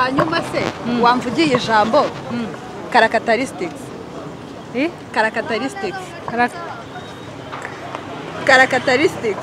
Hanyuma se wamvugiye ijambo characteristics. Characteristics. Characteristics.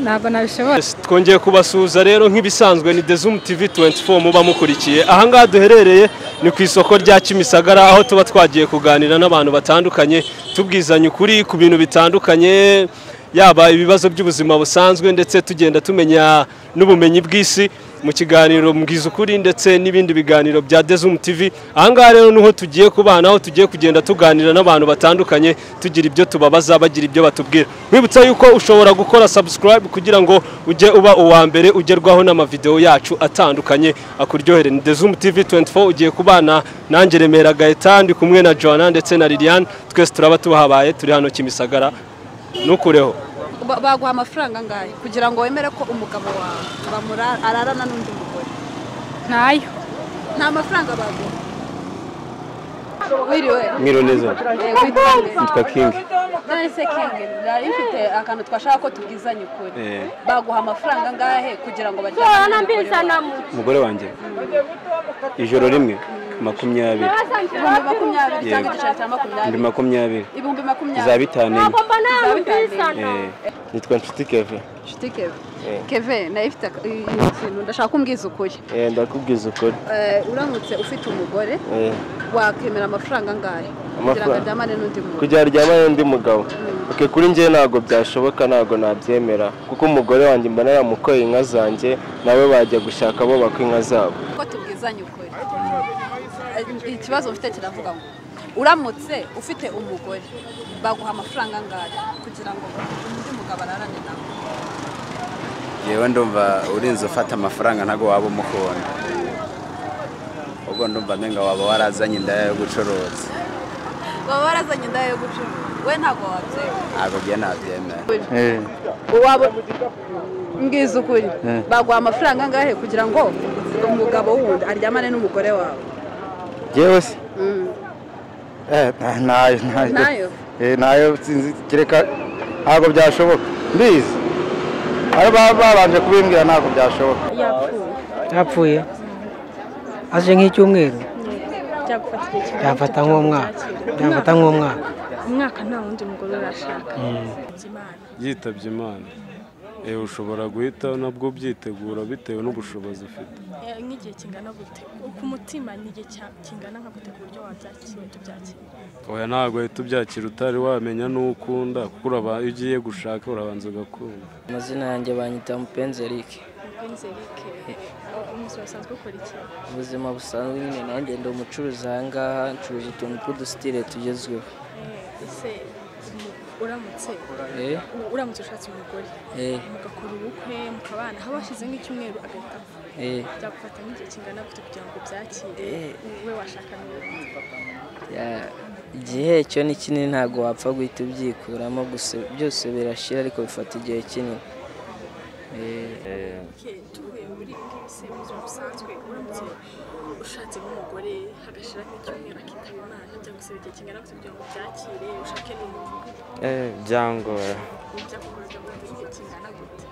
Ntabwo nabishobora. Twongeye kubasuhuza rero nk'ibisanzwe ni Dezum TV 24 muba mukurikiye. Aha ngaha duherereye ni ku isoko rya Kimisagara, aho tuba twagiye kuganira n'abantu batandukanye, tubwizanya ukuri ku bintu bitandukanye, yaba ibibazo by'ubuzima busanzwe, ndetse tugenda tumenya n'ubumenyi bw'isi mu kiganiro Mbwiza Ukuri ndetse n'ibindi biganiro bya Dezum TV. Aha ngaha rero niho tugiye kubana, aho tugiye kugenda tuganira n'abantu batandukanye, tugira ibyo tubabaza, bagira ibyo batubwira. Mwibutsa yuko ushobora gukora subscribe kugira ngo ujye uba uwa mbere ugerwaho n'amavideo yacu atandukanye akuryohere. Ni Dezum TV 24, ugiye kubana nanjye Remera Gaetan, ndi kumwe na Joanna ndetse na Liliane. Twese turaba tubahabaye, turi hano Kimisagara. Nukureho baguha amafaranga angahe kugira ngo wemere ko umugabo wawe ararana n'undi mugore? Ntayo. Nta mafaranga baguha. Wiriwe. Mwiriwe neza. Nitwa King. None se King, nari mfite akantu twashaka ko tubwizanye ukuri. Baguha amafaranga angahe kugira ngo baryamane umugore wanjye? Ijoro rimwe 20. 20 cyangwa igiceri cya 20? 20. 20,000. Za 5. Nitwa Nshuti Keve. Nshuti Keve. Keve, nayo ifite ikintu ndashaka kumbwiza ukuri. Ndakubwiza ukuri. Uramutse ufite umugore wakemera amafaranga angahe kugira ngo aryamane n'undi mugabo? Kugira aryamane n'undi mugabo. Okay, kuri njye ntabwo byashoboka, ntabwo nabyemera, kuko umugore wanjye mba naramukoye inka zanjye, nawe bajya gushaka bo bakwa inka zabo. Ko tubwizanye ukuri. Ikibazo mfite kiravuga ngo uramutse ufite umugore baguha amafaranga angahe kugira ngo undi mugabo ararane nawe? Yewe ndumva urinze ufata amafaranga ntago waba umukunda. Ubwo ndumva menga waba warazanye indaya yo gucuruza. Waba warazanye indaya yo gucuruza. We ntago wabyemera. Ntago bye nabyemera. Waba mbwiza ukuri. Baguha amafaranga angahe kugira ngo umugabo wundi aryamane n'umugore wawe? Jewe se? Nayo. Nayo? Nayo sinzi kereka ntabwo byashoboka. Mbizi. Ari babanje kubimbwira ntabwo byashoboka. Yapfuye. Aje nk'icyumweru. Byafata nk'umwaka. Byafata nk'umwaka. Umwaka nta wundi mugore urashaka. Yitabye Imana. Ushobora guhita nabwo byitegura bitewe n'ubushobozi ufite. Nk'igihe kingana gute? Ku mutima ni igihe kingana nka gute ku buryo wabyakira tubyakira? Oya ntabwo uhita ubyakira utari wamenya n'ukunda, kuko iyo ugiye gushaka urabanza ugakunda. Amazina yanjye banyita Mupenzi Eric. Mupenzi Eric, ubuzima busanzwe ukora iki? Ubuzima busanzwe nyine nanjye ndi umucuruzi aha ngaha, ncuruza utuntu tw'udusitire tugezweho. Ese uramutse ushatse umugore mugakora ubukwe mukabana, haba hashize nk'icyumweru agahita apfa, byagufata nk'igihe kingana gute kugira ngo ubyakire we washaka n'undi? Igihe cyo ni kinini, ntabwo wapfa guhita ubyikuramo, gusa byose birashira ariko bifata igihe kinini. Tuvuye muri se ubuzima busanzwe, uramutse ushatse nk'umugore hagashira nk'icyumweru akitaba Imana, byagusaba igihe kingana gute kugira ngo ubyakire ushake n'undi? Byangora. Byakugora byagufata igihe kingana gute?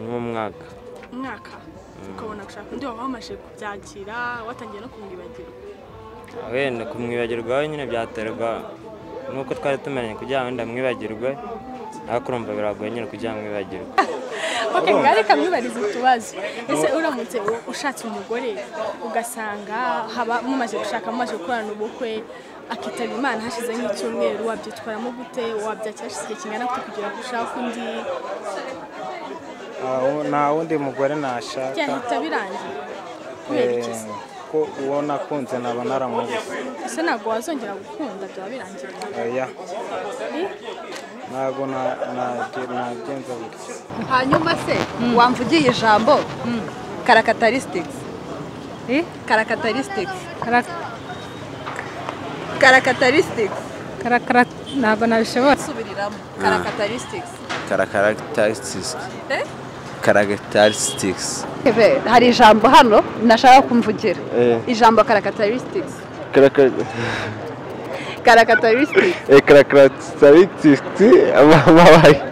Nk'umwaka. Umwaka ukabona gushaka undi waba wamaze kubyakira, watangiye no kumwibagirwa? Wenda kumwibagirwa nyine byaterwa nuko twari tumenye kugira ngo ndamwibagirwe, ariko urumva biragoye nyine kugira ngo mwibagirwe. Okay, ngari kamwibariza utubazo. Ese uramutse ushatse umugore ugasanga haba mumaze gushaka mumaze gukorana ubukwe akitaba Imana hashize nk'icyumweru, wabyitwaramo gute? Wabyakira hashize igihe kingana gute kugira ngo ushake undi? Nta wundi mugore nashaka. Byahita birangira kubera iki se? Ko uwo nakunze naba naramubuze. Ese ntabwo wazongera gukunda byaba birangiye? Oya. Ntabwo nagenza gutya. Hanyuma se wamvugiye ijambo characteristics. Characteristics. Characteristics. Ntabwo nabishobora. Subiriramo. Characteristics. Characteristics. Characteristics. Keve, hari ijambo hano nashaka kumvugira. Ijambo characteristics. Characteristics. Characteristics. Amabaye.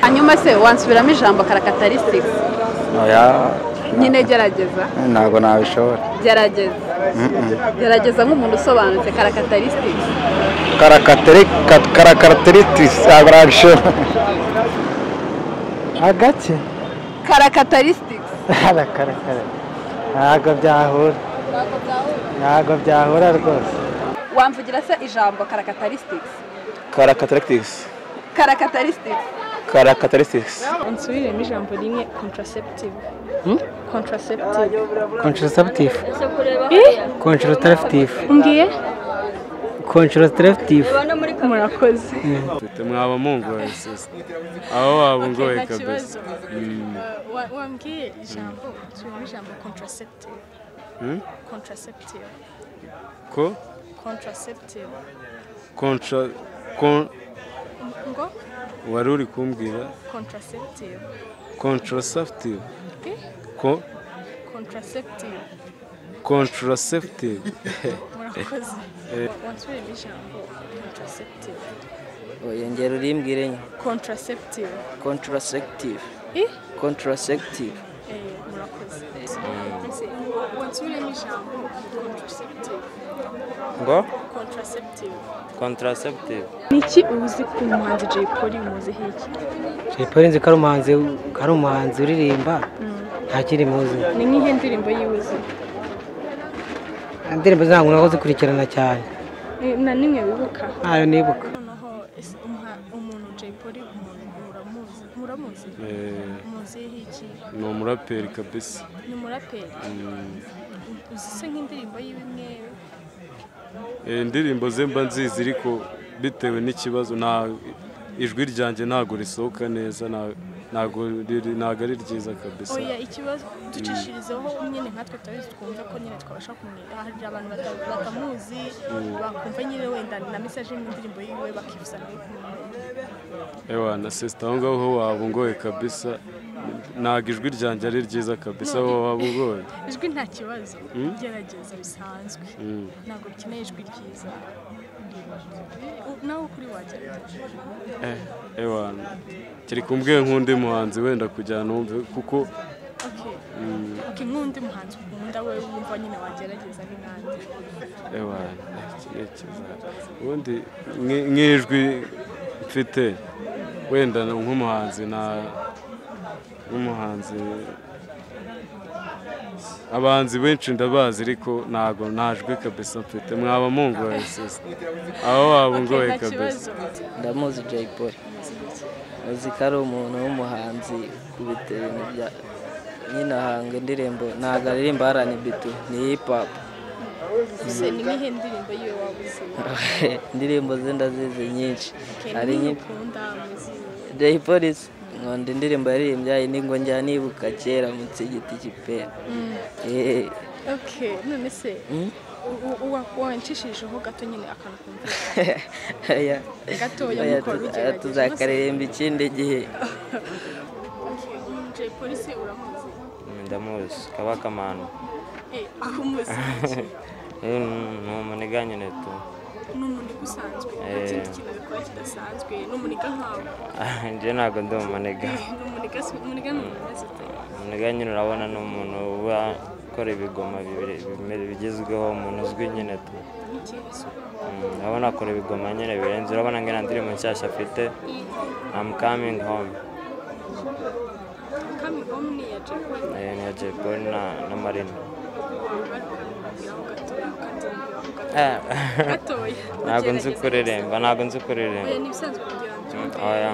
Hanyuma se wansubiramo ijambo characteristics? Oya. Nyine gerageza. Ntabwo nabishobora. Gerageza. Gerageza nk'umuntu usobanutse characteristics. Characteristics ntabwo nabishobora. Agake? Characteristics. Karakara. Ntabwo byahura. Ntabwo byahura rwose. Wamvugira se ijambo characteristics? Characteristics. Characteristics. Characteristics. Unsubiremo ijambo rimwe contraceptive. Contraceptive. Contraceptive. Contraceptive. Umbwiye? Contraceptive. Murakoze. Mwaba mungoye sisi. Aho waba ungoye kabisa. Wambwiye ijambo, nsubiremo ijambo contraceptive. Contraceptive. Ko? Contraceptive. Contra con ngo? Wari uri kumbwira? Contraceptive. Contraceptive. Ko? Contraceptive. Contraceptive. Murakoze. Wansubiremo ijambo contraceptive. Oyongera urimbwire nye. Contraceptive. Contraceptive. Contraceptive. Murakoze. Wansubiremo ijambo contraceptive. Ngo? Contraceptive. Contraceptive. Niki uzi ku muhanzi Jay Polly umuziho iki? Jay Polly nzi ko ari umuhanzi uririmba, nta kindi muzi. Ni nk'ihe ndirimbo yiwe uzi? Indirimbo zangu ntabwo zikurikirana cyane. Na nimwe wibuka? Ntayo nibuka. Noneho umuntu Jay Polly uramuzi? Muramuzi? Muziho iki? Ni umuraperi kabisa. Ni umuraperi? Uzi se nk'indirimbo yiwe imwe? Indirimbo ze mba nzizi ariko bitewe n'ikibazo nta ijwi ryanjye ntago risohoka neza, ntago ari ryiza kabisa. Oya, ikibazo ducishirizeho nyine nkatwe tutabizi twumve ko nyine twabasha kumenya. Hari abantu batamuzi bakumva nyine wenda na message y'indirimbo yiwe bakifuza nawe kumumenya. Ewa na sister aho ngaho waba ungoye kabisa. Ntago ijwi ryanjye ari ryiza kabisa, waba ungoye. Ijwi nta kibazo, gerageza bisanzwe. Ntabwo bikeneye ijwi ryiza. Nawe kuri wagerageza. Ewa kiri kumbwiye nk'undi muhanzi wenda kujyana numve kuko Okay. Nk'undi muhanzi ukunda we wumva nyine wagerageza ni nande? Ewa ubundi nk'ijwi mfite wenda nk'umuhanzi na nk'umuhanzi abahanzi benshi ndabazi ariko ntago ntajwi kabisa mfite. Mwaba mungoye sisi. Aho waba ungoye kabisa. Ndamuzi Jay Polly. Uzi ko ari umuntu w'umuhanzi kubita ibintu bya nyine ahanga indirimbo, ntabwo aririmba R&B tu, ni hip hop. Ese ni nk'ihe ndirimbo yiwe waba uzi? Indirimbo ze ndazizi nyinshi. Hari nyinshi. Jay Polly nkunda indirimbo yaririmbye ni ngo njya nibuka kera munsi y'igiti cy'ipera. Okay, none se wancishirijeho gato nyine akantu kumva. Gatoya mukora ugerageza. Tuzakaririmba ikindi gihe. Jay Polly se uramuzi? Ndamuzi, Kabakamana. Umuzi iki? Ni umuniga nyine tu. Ni umuniga usanzwe, nta kindi kintu abikora kidasanzwe, ni umuniga nkawe? Njye ntabwo ndi umuniga. Ni umuniga ni umuntu umeze ute? Umuniga nyine urabona ni umuntu uba ukora ibigoma bigezweho, umuntu uzwi nyine tu. Urabona akora ibigoma nyine birenze, urabona ngo indirimbo nshyashya afite I'm coming home. Coming home ni iya Jay Polly? Ni iya Jay Polly na Marina. Ntabwo nzi kuririmba, ntabwo nzi kuririmba. Oya, ni ibisanzwe kugira ngo Oya.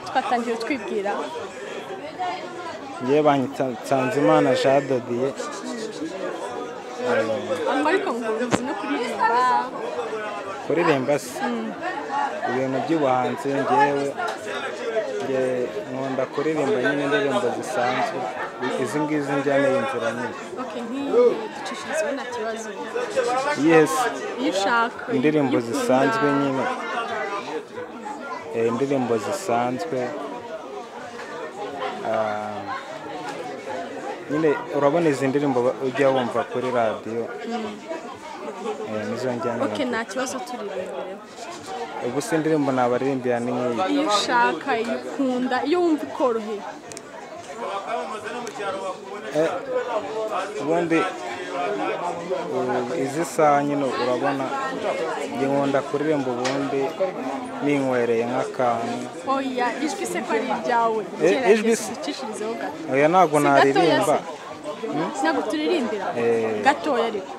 Twatangiye twibwira. Ngiye banyita Nsanzimana Jean Dodier. Ariko ngo uzi no kuririmba. Kuririmba se? Ibintu by'ubuhanzi ngewe nkunda kuririmba nyine indirimbo zisanzwe, izi ngizi njya niyumvira nyine. Okay, nk'iyi ducishirizeho nta kibazo. Yes. Iyo ushaka. Indirimbo zisanzwe nyine. Indirimbo zisanzwe. Nyine urabona izi ndirimbo ujya wumva kuri radiyo. Nizo njya niyumvira. Okay, nta kibazo turirimbireho. Ubu se indirimbo nabaririmbira ni nk'iyi. Iyo ushaka, iyo ukunda, iyo wumva ikoroheye. Ubundi izi saha nyine urabona njye nkunda kuririmba ubundi ninywereye nk'akantu. Oya, ijwi se ko ari iryawe? Ijwi se? Ucishirizeho gato. Oya, ntabwo Si gatoya naririmba. Se? Ntabwo turirimbira? Gatoya, ariko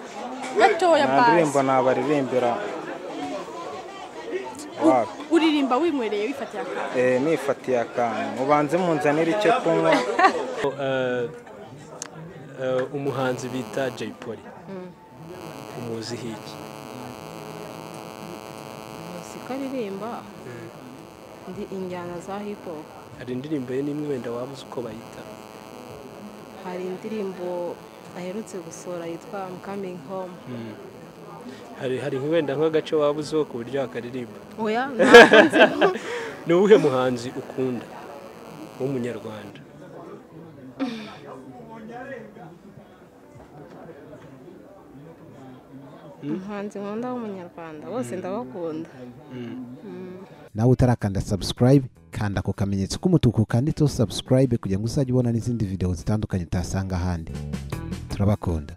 gatoya Nta basi. ndirimbo nabaririmbira wapi. Uririmba winywereye, wifatiye akantu? Nifatiye akantu, mubanze munzanire icyo kunywa. Umuhanzi bita Jay Polly umuziho iki? Siko aririmba ndi injyana za hip hop. Hari indirimbo ye n'imwe wenda waba uzi uko bayita? Hari indirimbo aherutse gusohora yitwa I'm Coming Home. Hari wenda nk'agace waba uziho ku buryo wakaririmba? Oya, ntabwo nzi. Ni uwuhe muhanzi ukunda w'umunyarwanda? Umuhanzi nkunda w'umunyarwanda, bose ndabakunda. Nawe utarakanda subscribe, kanda ako kamenyetso k'umutuku kanditseho subscribe kugira ngo uzajye ubona n'izindi video zitandukanye utasanga ahandi. Turabakunda.